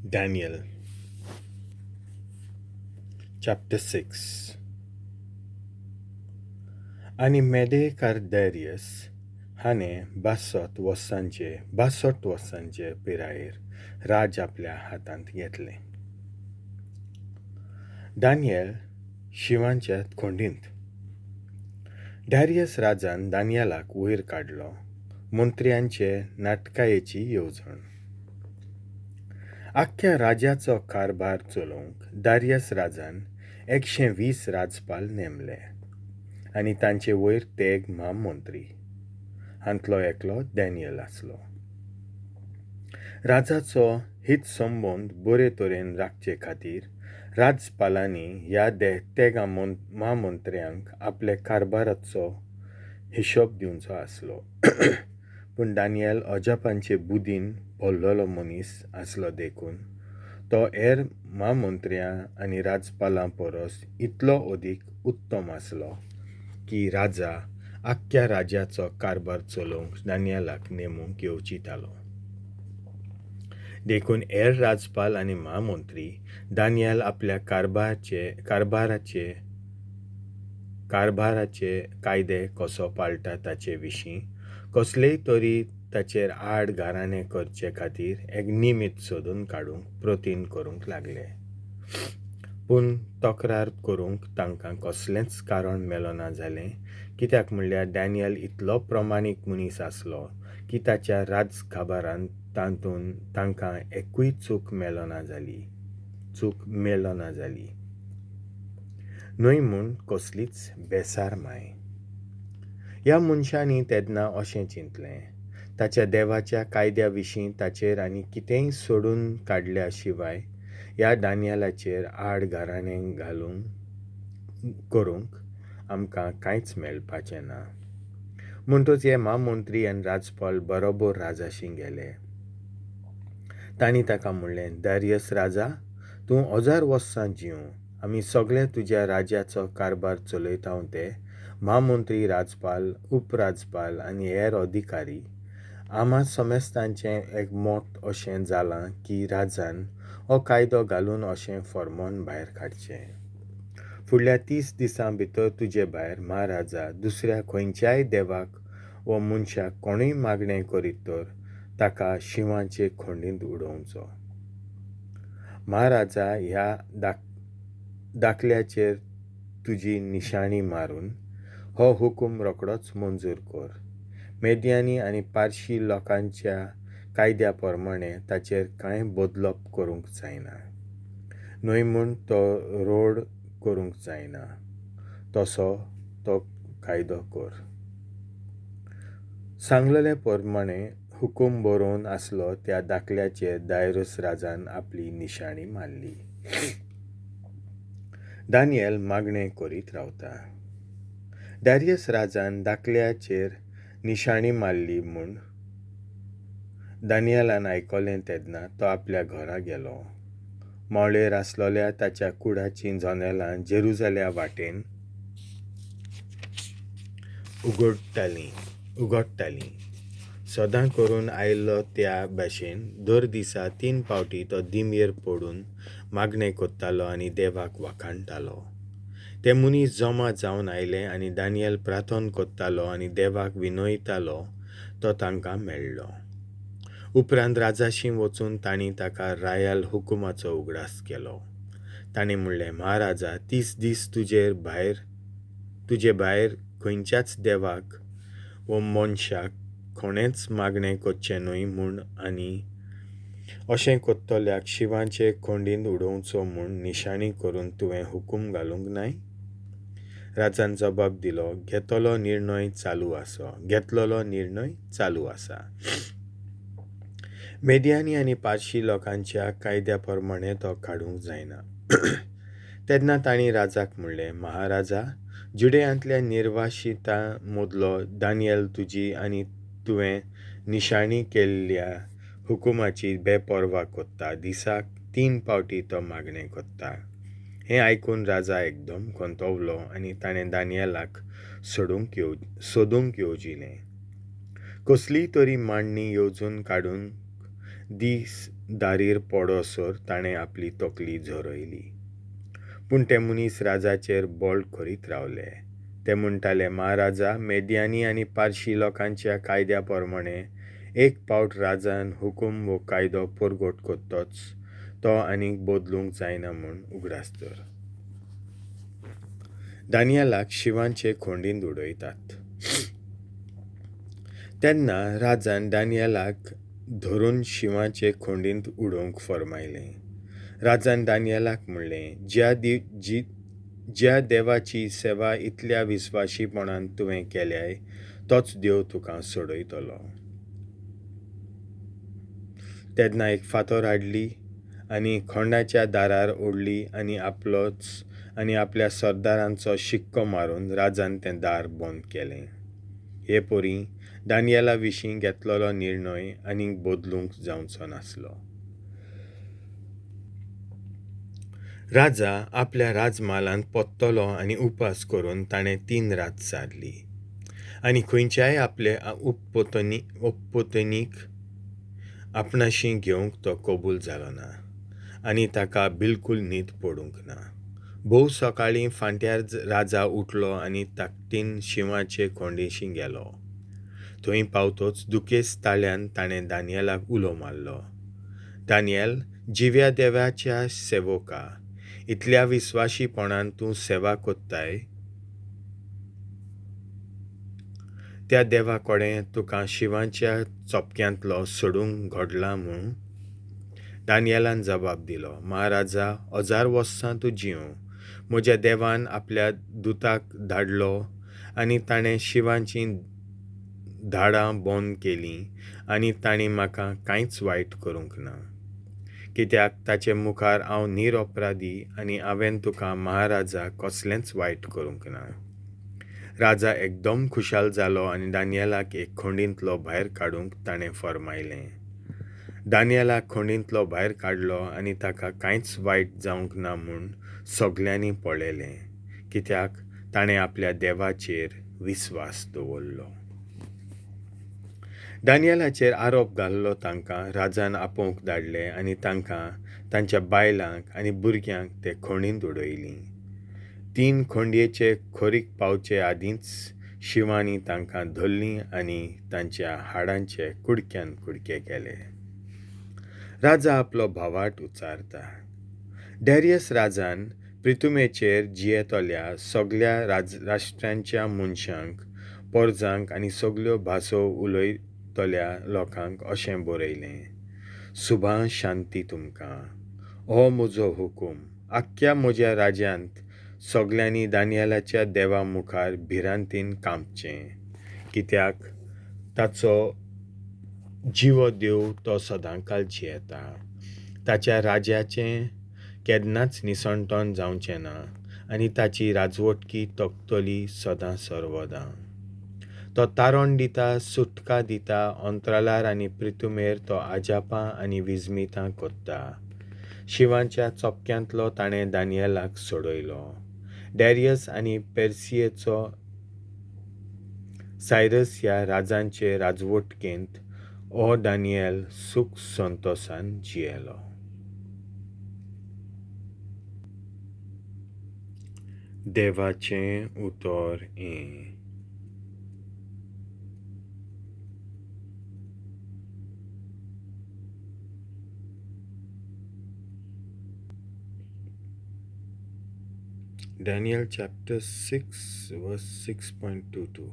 Daniel chapter 6. आनी मेदेकार डॅरियस हाणें 62 वर्सांचे पिरायेर राज आपल्या हातांत घेतलें. दानियल शिंवाच्या खोंडींत. डॅरियस राजान दानियलाक वयर काडलो. मंत्र्यांचे नाटकायेची येवजण. आख्ख्या राज्याचो कारभार चलोवंक दारियस राजान 120 राजपाल नेमले आनी तांचे वयर तेग म्हामंत्री. हांतलो एकलो डॅनियल आसलो. राजाचो हितसंबंद बरे तरेन राखचे खातीर राजपालांनी ह्या तेगां म्हामंत्र्यांक आपले कारभाराचो हिशोब दिवचो आसलो. पूण दानियल अजापांचे बुदीन भरलेलो मनीस आसलो देखून तो हेर म्हामंत्र्यां आनी राजपालां परस इतलो अदीक उत्तम आसलो की राजा आख्ख्या राज्याचो कारभार चलोवंक दानियलाक नेमूंक येवजितालो. देखून हेर राजपाल आनी म्हामंत्री दानियल आपल्या कारभाराचे कायदे कसो पाळटा ताचे विशीं कसलेय तरी ताचेर आड गाराणें करचे खातीर एक निमित्त सोदून काडूंक प्रयत्न करूंक लागले. पूण तक्रार करूंक तांकां कसलेंच कारण मेळना जालें, कित्याक म्हणल्यार डॅनियल इतलो प्रमाणीक मनीस आसलो की ताच्या राजकारभारांत तातूंत तांकां एकूय चूक मेळना जाली, न्हय म्हूण कसलीच बेसारमाय. ह्या मनशांनी तेन्ना अशें चिंतलें, ताच्या देवाच्या कायद्या विशीं ताचेर आनी कितेंय सोडून काडल्या शिवाय ह्या दानियलाचेर आड गाराणें करूंक आमकां कांयच मेळपाचें ना. म्हणटच हे म्हामंत्री आनी राजपाल बरोबर राजाशी गेले. तांणी ताका म्हणलें, दारियस राजा, तूं 1000 वर्सां जीव. आमी सगळे तुज्या राज्याचो कारभार चलयता ते म्हामंत्री, राजपाल, उपराजपाल आनी हेर अधिकारी, आमा समेस्तांचें एक मत अशें जालां की राजान हो कायदो घालून अशें फर्मान भायर काडचें. फुडल्या 30 दिसां भितर तुजे भायर म्हाराजा दुसऱ्या खंयच्याय देवाक वो मनशाक कोणूय मागणें करीत तर ताका शिंवाचे खोंडींत उडोवचो. म्हाराजा, ह्या दाखल्याचेर तुजी निशाणी मारून हो हुकूम रोखडोच मंजूर कर. मेदियानी आनी पारशी लोकांच्या कायद्या प्रमाणें ताचेर कांय बदलप करूंक जायना, न्हय म्हूण तो रोड करूंक जायना, तसो तो कायदो कर. सांगलेले प्रमाणें हुकूम बरोवन आसलो त्या दाखल्याचेर दायरस राजान आपली निशाणी मारली. दानियल मागणें करीत रावता. दारियस राजान दाखल्याचेर निशाणी मारली म्हूण दानियलान आयकलें तेन्ना तो आपल्या घरा गेलो. मावळेर आसलेल्या ताच्या कुडाचीं जनेलां जेरुजाल्या वाटेन उगडटालीं. सदां करून आयिल्लो त्या भाशेन दर दिसा 3 फावटी तो दिमयेर पडून मागणें करतालो आनी देवाक वाखाणटालो. ते मनीस जमा जावन आयले आनी दानियल प्रार्थना करतालो आनी देवाक विनयतालो तो तांकां मेळ्ळो. उपरांत राजाशी वचून तांणी ताका रायाल हुकुमाचो उगडास केलो. ताणें म्हणलें, महाराजा, 30 दीस तुजे भायर खंयच्याच देवाक वो मनशाक कोणेंच मागणें करचें न्हय म्हूण आनी अशें करतल्याक शिंवाचे खोंडींत उडोवचो म्हूण निशाणी करून तुवें हुकूम घालूंक नाय? राजान जबाब दिलो, घेतलो निर्णय चालू आसा. मेदियानी आनी पारशी लोकांच्या कायद्या प्रमाणें तो काडूंक जायना. तेन्ना तांणी राजाक म्हणलें, महाराजा, जुडेयांतल्या निर्वाशितां मदलो दानियल तुजी आनी तुवें निशाणी केल्ल्या हुकुमाची बेपर्वा करता. दिसाक 3 फावटी तो मागणें करता. हें आयकून राजा एकदम खंतवलो आनी ताणें दानियलाक सोदूंक येवजिलें. कसलीय तरी मांडणी येवजून काडूंक दीस दारीर पडोसर ताणें आपली तकली झरयली. पूण ते मनीस राजाचेर बळ करीत रावले. ते म्हणटाले, महाराजा, मेदियानी आनी पारशी लोकांच्या कायद्या प्रमाणे एक पावट राजान हुकूम वो कायदो परगट करतोच तो आनीक बदलूंक जायना म्हूण उगडास धर. दानियलाक शिंवाचे खोंडींत उडयतात. तेन्ना राजान दानियलाक धरून शिंवाचे खोंडींत उडोवंक फर्मायलें. राजान दानियलाक म्हणलें, ज्या देवाची सेवा इतल्या विस्वाशीपणान तुवें केल्याय तोच देव तुका सोडयतलो. तेन्ना एक फातर हाडली आनी खोंडाच्या दारार ओडली आनी आपलोच आनी आपल्या सरदारांचो शिक्को मारून राजान तें दार बंद केलें. हे परी दानियला विशीं घेतलेलो निर्णय आनीक बदलूंक जावचो नासलो. राजा आपल्या राजमालांत परतलो आनी उपास करून ताणें 3 रात सारली आनी खंयच्याय आपले उपपत्नीक आपणाशी घेवंक तो कबूल जालो ना आनी ताका बिलकूल न्हीद पडूंक ना. भोव सकाळीं फांट्यार राजा उठलो आनी ताकतीन शिंवाचे खोंडीशी गेलो. थंय पावतोच दुखेस्त ताळ्यान ताणें दानियलाक उलो मारलो, दानियल, जिव्या देवाच्या सेवका, इतल्या विस्वाशीपणान तूं सेवा कोत्ताय त्या देवा कडेन तुका शिंवाच्या चोपक्यांतलो सोडूंक घडला म्हूण? दानियलान जबाब दिलो, महाराजा, 1000 वर्सां तूं जिव. म्हज्या देवान आपल्या दुताक धाडलो आनी ताणें शिंवाचीं धाडां बंद केलीं आनी तांणी म्हाका कांयच वायट करूंक ना, कित्याक ताचे मुखार हांव निरपराधी आनी हांवें तुका महाराजा कसलेंच वायट करूंक ना. राजा एकदम खुशाल जालो आनी दानियलाक एक खोंडींतलो भायर काडूंक ताणें फर्मायलें. दानियलाक खोंडींतलो भायर काडलो आनी ताका कांयच वायट जावंक ना म्हूण सगल्यांनी पळयलें, कित्याक ताणें आपल्या देवाचेर विस्वास दवरलो. दानियलाचेर आरोप घाल्लो तांकां राजान आपोवंक धाडले आनी तांकां, तांच्या बायलांक आनी भुरग्यांक ते खोंडींत उडयलीं. 3 खोंडयेचे खोरीक पावचे आदींच शिंवांनी तांकां धरलीं आनी तांच्या हाडांचे कुडक्यान कुडके केले. राजा आपलो भावाट उच्चारता. डॅरियस राजान प्रिथुमेचेर जियेतल्या सगल्या राष्ट्रांच्या मनशांक, पोरजांक आनी सगल्यो भासो उलयतल्या लोकांक अशें बरयलें, सुभां शांती तुमकां. हो म्हजो हुकूम. आख्ख्या म्हज्या राज्यांत सगल्यांनी दानियलाच्या देवा मुखार भिरांतीन कांपचें, कित्याक ताचो जिवो देव तो सदांकाल जियेता. ताच्या राज्याचें केन्नाच निसणटण जावचें ना आनी ताची राजवटकी तकतली सदां सर्वदां. तो तारण दिता, सुटका दिता, अंतराळार आनी प्रिथुमेर तो अजापां आनी विस्मितां कोत्ता. शिंवाच्या चोपक्यांतलो ताणें दानियलाक सोडयलो. डॅरियस आनी पेर्सियेचो सायरस ह्या राजांचे राजवटकेंत हो दानियल सूख संतोसान जियेलो. देवाचें उतर हें. Daniel chapter 6 verse 6.22.